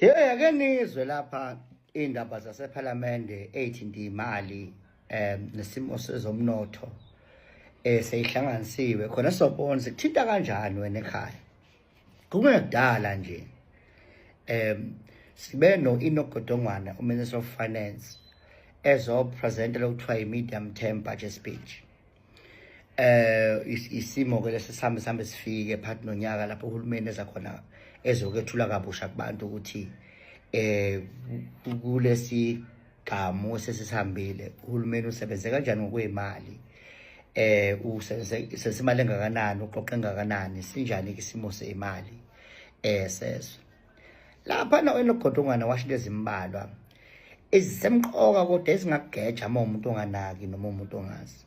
Hey, ake nizwe lapha indaba zasephalamende eyithinta imali nesimo sezomnotho seyihlanganisiwe khona, sobona sikuthinta kanjani wena ekhaya. Kungekudala nje sibe no Enoch Godongwana, uMinister of Finance, ezopresenta lokuthiwa i-medium term budget speech. Isimo ke lesi sihambe sihambe sifike phakathi nonyaka lapho uhulumeni eza khona ezokwethula kabusha kubantu ukuthi kulesi gamu sesihambile uhulumeni usebenze kanjani ngokwemali, usebenze sesimali engakanani, uqoqe engakanani, sinjani ke isimo semali sezwe. Lapha na Enoch Godongwana washo into ezimbalwa ezisemqoka kodwa ezingakugeja uma umuntu onganaki noma umuntu ongazi.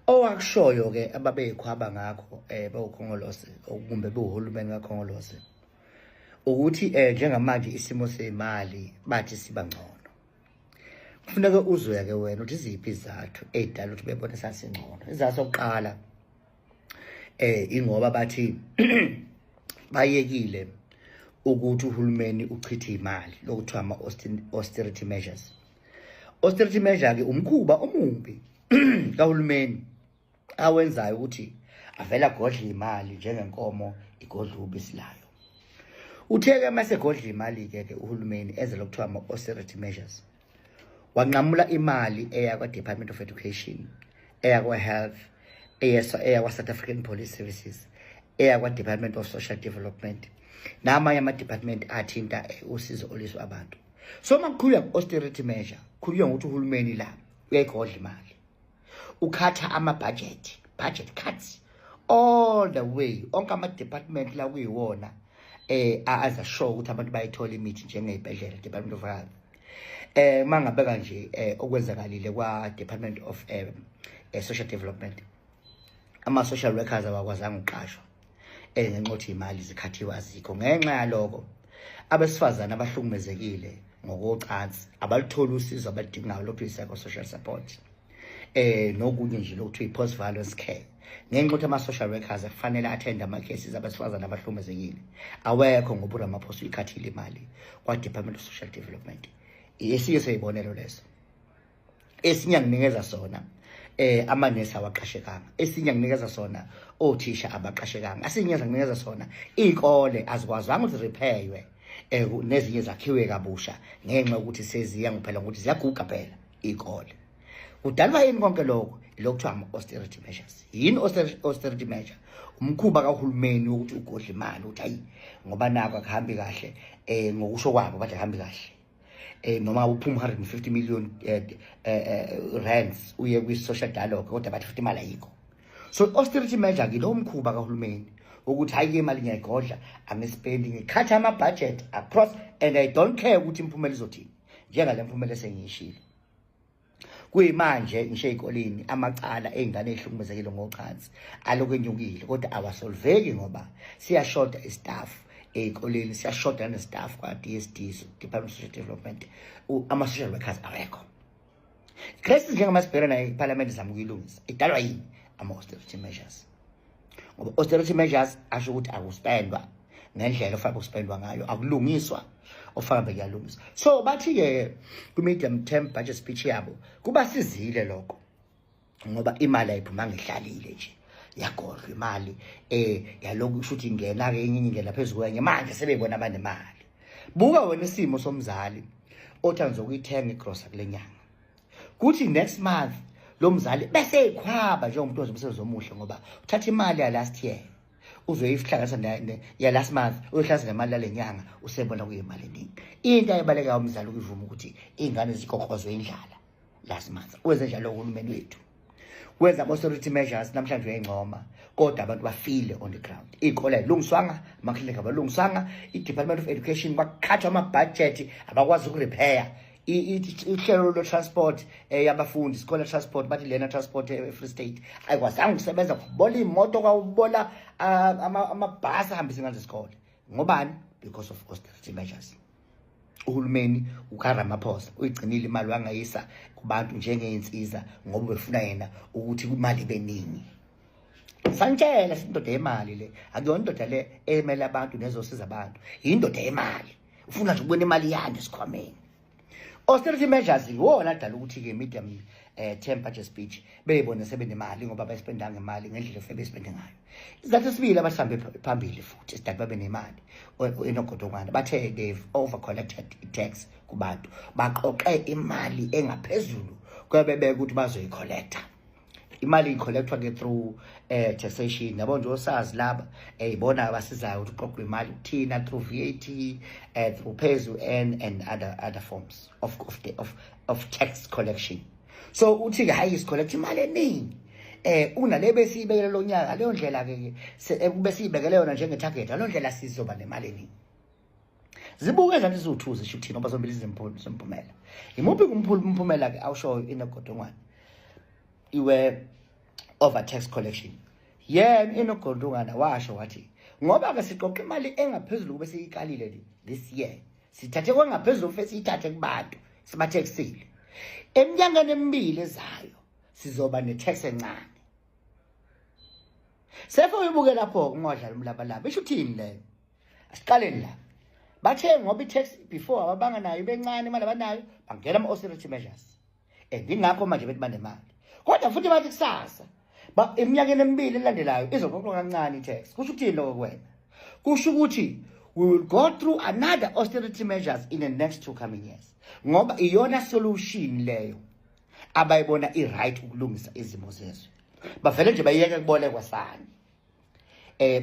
Owakushoyo ke ababeyikhwaba ngakho bewukhongolose okumbe bewuhulumeni kakhongolose ukuthi njengamanje isimo semali bathi siba ngcono. Kufuneka uzwe ke wena ukuthi iziphi izathu ezidala ukuthi bebone sasingcono. Izathu sokuqala ingoba bathi bayekile ukuthi uhulumeni uchithe imali, lokuthiwa ama austerity measures. Austerity measure ke umkhuba omubi kahulumeni awenzayo ukuthi avela godla imali njengenkomo igodla ubisi layo. Uthe ke mase godla imali ke uhulumeni eze lokuthiwa ama austerity measures, wanqamula imali eya kwa Department of Education, eya kwa Health, eya kwa South African Police Services, eya kwa Department of Social Development namanye ama department athinta usizo oliswa abantu. So makukhulunywa austerity measure, khulunywa ngokuthi uhulumeni la uyayigodla imali, ukhatha ama budget cuts all the way, onke ama department la kuyiwona aza show ukuthi abantu bayithola imithi njengezibhedlela, Department of Health. Mangabeka nje okwenzakalile kwa Department of Social Development, ama social workers abakwazanga ukuqashwa ngenxa yokuthi imali zikhathiwe, azikho. Ngenxa yaloko abesifazana abahlukumezekile ngokocansi abaluthola usizo abaludingayo lokhu psychosocial support nokunye nje lokuthiwa i-post violence care, ngenxa yokuthi ama-social workers kufanele attend ama-cases abesifazane abahlukumezekile awekho ngoba uRamaphosa uyikhathile imali kwa-Department of Social Development. Esinye seyibonelo leso. Esinye anginikeza sona, amanesi awaqashekanga. Esinye anginikeza sona, othisha abaqashekanga. Esinye anginikeza sona, izikole azikwazanga ukuthi repairwe nezinye zakhiwe kabusha ngenxa yokuthi seziya phela ukuthi ziyaguga phela izikole. Kudalwa yini konke lokho? Lokuthiwa ama-austerity measures. Yini austerity measure? Umkhuba kahulumeni wokuthi ugodla imali, ukuthi hayi, ngoba nako akuhambi kahle, ngokusho kwabo bathi akuhambi kahle, noma uphuma 150 million rands uye kwi-social dialogue, kodwa bathi futhi imali ayikho. So austerity measure ke lo mkhuba kahulumeni ukuthi hayi ke imali ngiyayigodla, angispendi, ngikhatha ama-budget across and I don't care ukuthi imphumela izothini, njengale mphumela esengiyishilo. Kuyimanje ngisho ey'koleni amacala ey'ngane ey'hlukumezekile ngocansi alokhu enyukile, kodwa awasolveki ngoba siyashoda istaff ey'koleni, siyashoda nestaff kwa-DSD, Department of Social Development, ama-social workers awekho. Crisis njengoba sibhekene nayo iphalamende izama ukuyilungisa idalwa yini? Ama-austerity measures, ngoba austerity measures asho ukuthi akuspendwa ngendlela ofaka ukuspendwa ngayo, akulungiswa ofaka bekuyalungiswa. So bathi-ke kwi-medium term budget speech yabo kubasizile lokho ngoba imali ayiphumanga, ihlalile nje, yagodlwa imali yalokhu kusho ukuthi ingena-ke enye ingena phezu kwenye. Manje sebeyibona abanemali. Buka wena isimo somzali othi angizokuyithenga igrosa kule nyanga, kuthi next month lo mzali bese eyikhwaba njengomuntu ozomsebenzi omuhle ngoba uthatha imali ya last year uzoyihlanganisa ya last month, uyohlanganisa nemali yale nyanga, usebona kuyimali eningi. Into ayibalekayo umzali ukuyivuma ukuthi iy'ngane zikokrozwe indlala last month. Wenze njalo uhulumeni wethu, wenza ama-austerity measures namhlanje uyayincoma, kodwa abantu bafile on the ground. Iy'kole ayilungiswanga, amaklinikhi abalungiswanga, i-Department of Education kwakhathwa ama-budget, abakwazi ukurepair uhlelo lwe-transport yabafundi, isikole transport, bathi lena transport e-Free State ayikwazanga ukusebenza, kwabola iy'moto, kwawubola amabhasi ahambisa ingane zesikole. Ngobani? Because of austerity measures. Uhulumeni ukaRamaphosa uyigcinile imali wangayisa kubantu njengey'nsiza ngoba befuna yena ukuthi imali ibe ningi. Sanitshela sindoda yemali le, akuyona indoda le emele abantu nezosiza abantu, yindoda yemali, ufuna nje ukubona imali yande esikhwameni. Austerity measures iwona adala ukuthi-ke medium term budget speech beyibone sebenemali, ngoba bayispendanga imali ngendlela efike beyispende ngayo. Isizathu esibili abasihambe phambili futhi esidala babe nemali u-Enoch Godongwana, bathe they've over collected tax kubantu, baqoqe imali engaphezulu kwebebeka ukuthi bazoyicollecta. Imali icollectwa ke through taxation, yabo nje osazi laba ibona abasizayo ukuthi uqoqwe imali kuthina through VAT, through pay as you earn and other forms of tax collection. So uthi ke hayi, sicollect imali eningi unale besiyibekele lo nyaka, leyo ndlela ke kube siyibekele yona njenge target, leyo ndlela sizoba nemali eningi. Zibuke njani iziwu-two zisho ukuthini, ngoba zombili zimphumela. Imuphi umphumela ke awushoyo Enoch Godongwana iwe over tax collection? Yena Enoch Godongwana washo wathi ngoba ke siqoqa imali engaphezulu kube siyikalile this year, sithathe kwangaphezulu futhi siyithathe kubantu sibathexile, eminyakeni emibili ezayo sizoba ne-tax encane. Sefe uyibuke lapho ungadlala umlabalaba, isho uthini leyo? Asiqaleni la. Bathe ngoba i-tax before ababanga nayo ibencane imali abanayo, bangena ama-austerity measures and ingakho manje bethi banemali. Kodwa futhi bathi kusasa eminyakeni emibili elandelayo izoqoqwa kancane i-tax. Kusho ukuthini lokho kuwena? Kusho ukuthi we will go through another austerity measures in the next two coming years, ngoba iyona solution leyo abayibona i-right ukulungisa izimo zezwe. Bavele nje bayiyeke kubolekwa sani,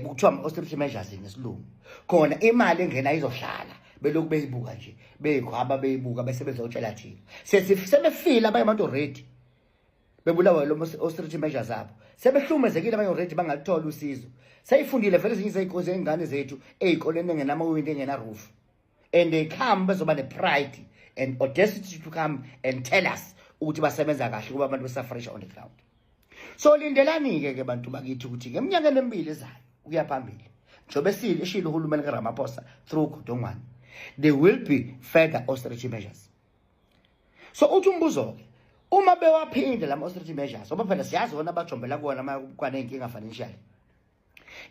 kuthiwa ama-austerity measures ngesilungu. Khona imali engena izohlala belokhu beyibuka nje, beyikhwaba beyibuka, bese bezotshela thina sebefile abanye abantu already, bebulawa lo austerity measures abo, sebehlumezekile abanye already, bangalithola usizo. Seyifundile vele ezinye zey'ngane zethu ey'koleni engenamawindi, engena-roof, and they come bezoba ne-pride and audacity to come and tell us ukuthi basebenza kahle kuba abantu besufferisha on the ground. So lindelani-ke ke bantu bakithi ukuthi ngeminyakeni emibili ezayo ukuya phambili, njengoba esile eshilo uhulumeni kaRamaphosa through Godongwana, there will be further austerity measures. So uthi umbuzo-ke, uma bewaphinde lama austerity measures, ngoba phela siyazi wona abajombela kuwona uma kwaney'nkinga financially,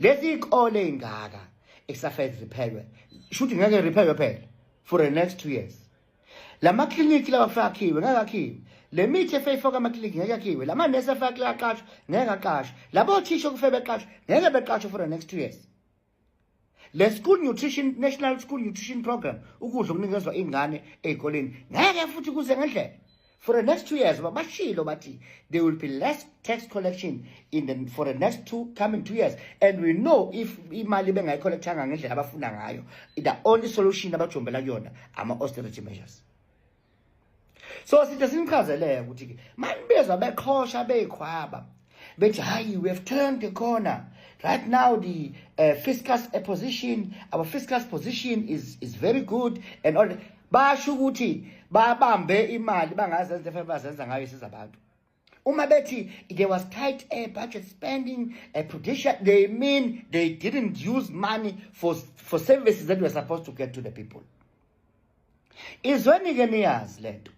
lezi iy'kole ey'ngaka ekusafanele zirepairwe, shuthi ngeke repairwe phela for the next 2 years. Lama kliniki lawa afike akhiwe, ngeke akhiwe. Le mithi efeyifaka amakliniki ngeke akhiwe. Lama nesi afake aqashwe, ngeke aqashwe. Labo thisha okufe beqashwe, ngeke beqashwe for the next 2 years. Le school nutrition, national school nutrition program, ukudla okunikezwa iy'ngane ey'koleni, ngeke futhi kuze ngendlela for the next 2 years. Bashilo bathi there will be less tax collection in the for the next two coming 2 years, and we know if imali bengayicollectanga ngendlela abafuna ngayo, the only solution abajombela kuyona ama-austerity measures. So sithi sinichazeleke ukuthi-ke manibezwa beqhosha beyikhwaba bethi hayi, we have turned the corner right now, the fiscal position, our fiscal position is very good and all, basho ukuthi babambe imali bangazenza efanele bazenza ngayo isiza abantu. Uma bethi there was tight budget spending, prudential, they mean they didn't use money for services that were supposed to get to the people. Izweni-ke niyazi lento,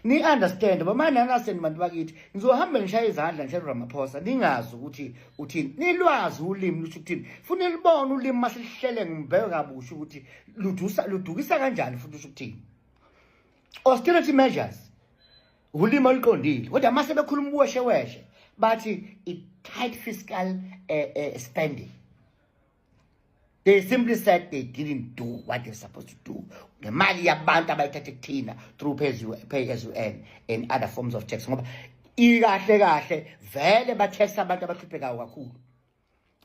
ni-understand ba manje, understand bantu bakithi. Ngizohamba ngishaye izandla ngishaye uRamaphosa, ningazi ukuthi uthini, nilwazi ulimi lusho ukuthini, funa nilibone ulimi masilihlele ngibheke kabusha ukuthi ludusa ludukisa kanjani futhi usho ukuthini. Austerity measures ulimi oluqondile, kodwa mase bekhuluma ubuwesheweshe bathi i-tight fiscal spending. They simply said they didn't do what they're supposed to do ngemali yabantu abayithathe kuthina through pay as you earn and other forms of tax, ngoba ikahle kahle vele bataxa abantu abahluphekayo kakhulu,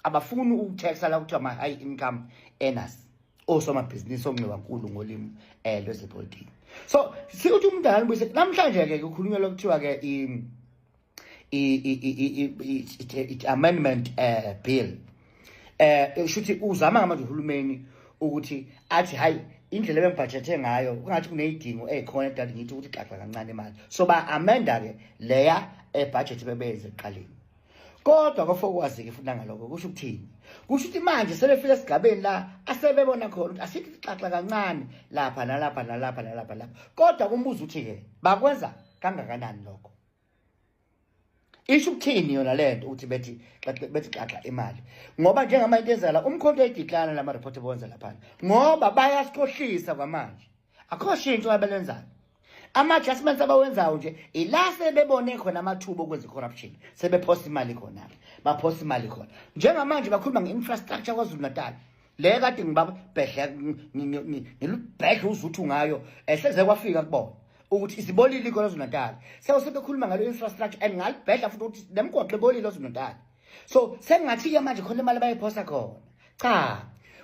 abafuni ukutaxa la kuthiwa ama-high income earners, osomabhizinisi, onxiwankulu ngolimi lwezepolitiki. So sikuthi umuntu anganibuyise namhlanje-ke kukhulunywa lokuthiwa ke i-amendment bill, shuthi uzama ngamanje uhulumeni ukuthi athi hayi, indlela ebengibhajethe ngayo kungathi kuneyidingo ey'khona edala ngithi ukuthi xaxa kancane imali, so ba-amenda ke leya ebudget bebeyenze ekuqaleni. Kodwa kofokwazi-ke futhi nangalokho kusho ukuthini? Kusho ukuthi manje sebefika esigabeni la asebebona khona ukuthi asithi xaxa kancane lapha nalapha nalapha nalapha lapha. Kodwa kumbuzo uthi-ke bakwenza kangakanani lokho? Isho ukuthini yona lento ukuthi bethi xaxa imali? Ngoba njengamanje enzala uMkhonto uyayidecline lama report ebenza lapha, ngoba bayasikhohlisa kwamanje. Akho shintsho abelenzayo. Ama-adjustments abawenzayo nje ila sebebone khona amathuba okwenza i-corruption, sebephosa imali khona, baphosa imali khona. Njengamanje bakhuluma nge-infrastructure KwaZulu Natal le kade ngibabhedle, ngilubhedle uzuthu ngayo, sekuze kwafika kubona ukuthi isibolile KwaZulu Natal. Sebekhuluma ngalo infrastructure and ngalibhedla futhi ukuthi nemigwaqo ebolile KwaZulu Natal. So sengathi-ke manje khona imali abayiphosa khona. Cha,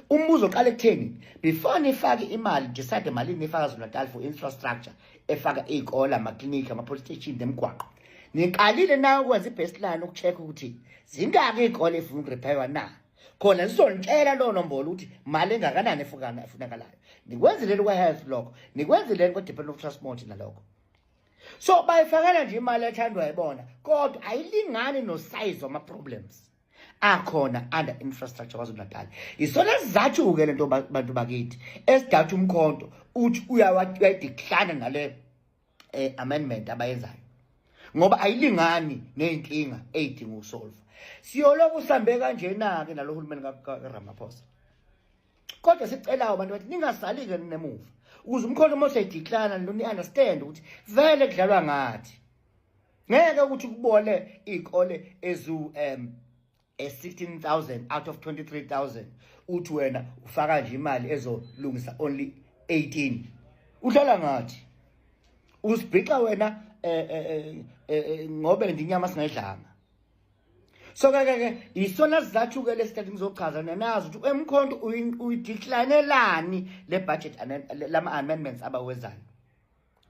umbuzo oqala ekutheni, before nifake imali, decide malini nifaka KwaZulu Natal for infrastructure efaka iy'kole, amaklinikhi, ama-police station nemigwaqo. Niqalile na ukwenza i-baseline ukucheck ukuthi zingaki iy'kole efuna ukurepaywa na? Khona zizonitshela loo nombolo ukuthi mali engakanani efunakalayo. Nikwenzileni kwa-health lokho? Nikwenzileni kwa-Department of Transport nalokho? So bayifakela nje imali ethandwa yibona, kodwa ayilingani no-size wama-problems akhona under infrastructure KwaZulu Natal. Isona sizathu-ke lento, bantu bakithi, esidatha uMkhonto uthi uyayidecline nale amendment abayenzayo, ngoba ayilingani ney'nkinga ey'dinga ukusolve. Siyoloku sihambe kanjena-ke nalo hulumeni kaRamaphosa, kodwa sicelayo abantu bathi ningasali-ke nemuva, ukuze uMkhonto uma useyidecline lo ni-understand ukuthi vele kudlalwa ngathi. Ngeke ukuthi kubole iy'kole ezu 16,000 out of 23,000, uthi wena ufaka nje imali ezolungisa only 18. Udlala ngathi, usibhixa wena ngobe nje inyama singayidlanga. So ke isona sizathu ke lesikhathi ngizochaza nazi ukuthi emkhonto uyideclinelani le budget, lama amendments abawenzayo,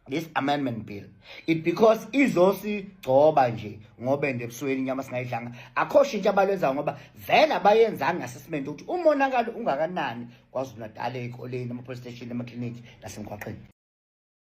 this amendment bill. It because izosigcoba nje ngobende ebusweni, inyama singayidlanga. Akho shintsha abalwenzayo, ngoba vele abayenzanga assessment ukuthi umonakalo ungakanani KwaZulu Natal, ey'koleni, ama-police station, emaklinikhi nasemgwaqeni.